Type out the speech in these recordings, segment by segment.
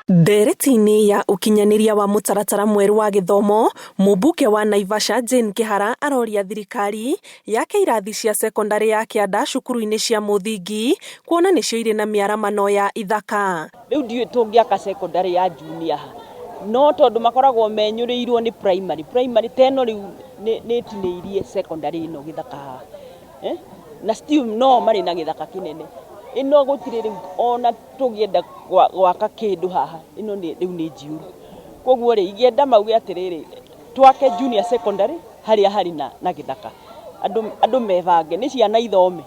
Ndereti-inĩ ya ũkinyanĩria wa mũtaratara mwerũ wa gĩthomo, mũmbunge wa Naivasha Jane Kĩhara aroria thirikari yake irathi cia sekondarĩ ya kĩanda cukuru-inĩ cia mũthingi kuona nĩcio irĩ na mĩaramano ya ithaka. Rĩu ndiũĩ tũngĩaka secondary ya junior ha, no tondũ makoragwo menyũrĩirwo nĩ primary, primary ta ĩno rĩu nĩ ĩtinĩirie secondary ĩno gĩthaka haha, eh? Na still no marĩ na gĩthaka kĩnene. Ĩno gũtirĩ rĩu ona tũngĩenda gwaka kĩndũ haha, ĩno rĩu nĩ njiũru. Koguo rĩ, ingĩenda mauge atĩrĩrĩ, twake junior secondary harĩa harĩ na gĩthaka. Andũ mebange, nĩ ciana ithome,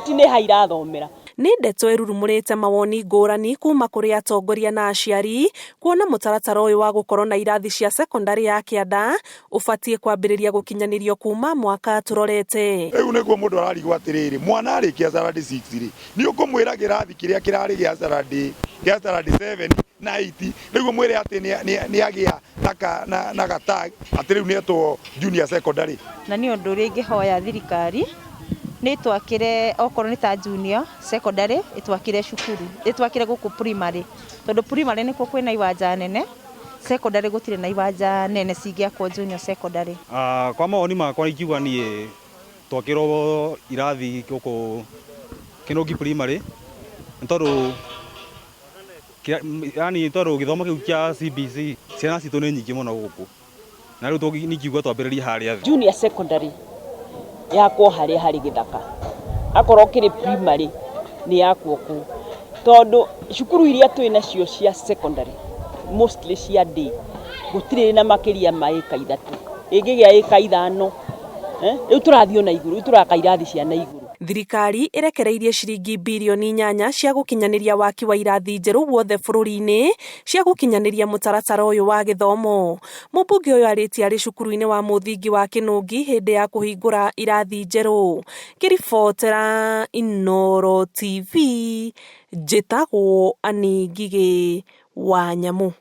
ti nĩ ha irathomera. Nĩ ndeto ĩrurumũrĩte mawoni ngũrani kuma kũrĩ atongoria na aciari kuona mũtaratara ũyũ wa gũkorwo na irathi cia sekondarĩ ya kĩanda ũbatiĩ kwambĩrĩria gũkinyanĩrio kuma mwaka tũrorete. Rĩu nĩguo mũndũ ararigwo atĩrĩrĩ, mwana arĩkia standard 6 rĩ, nĩ ũkũmwĩra kĩrathi kĩrĩa kĩrarĩ gĩa standard gĩa standard 7 na 8, rĩu ũmwĩre atĩ nĩ agĩa na ga tag atĩ rĩu nĩ etwo junior secondary. Na nĩ ũndũ ũrĩa ingĩhoya thirikari nĩ ĩtwakĩre, okorwo nĩ ta junior secondary, ĩtwakĩre cukuru, ĩtwakĩre gũkũ primary, tondũ primary nĩkuo kwĩna iwanja nene, secondary gũtirĩ na iwanja nene cingĩakwo junior secondary. Kwa mawoni makwa, ingiuga niĩ twakĩrwo irathi gũkũ Kĩnũngi Primary, nĩ tondũ yani tondũ gĩthomo kĩu kĩa CBC, ciana citũ nĩ nyingĩ mũno gũkũ, na rĩu ningiuga twambĩrĩrie harĩa thĩ. Junior secondary yakwo harĩa harĩ gĩthaka, akorwo kĩrĩ primary nĩ yakwo kũu, tondũ cukuru iria twĩ nacio cia secondary, mostly cia day, gũtirĩ na makĩria ma ĩka 3, ĩngĩgĩa ĩka 5, rĩu tũrathiĩ ona igũrũ, rĩu tũraka irathi cia na igũrũ. Thirikari ĩrekereirie ciringi birioni 8 cia gũkinyanĩria waki wa irathi njerũ guothe bũrũri-inĩ cia gũkinyanĩria mũtaratara ũyũ wa gĩthomo. Mũmbunge ũyũ arĩtie arĩ cukuru-inĩ wa mũthingi wa Kĩnũngi hĩndĩ ya kũhingũra irathi njerũ. Ngĩribotera Inooro TV, njĩtagwo Anĩ Ngigĩ wa Nyamũ.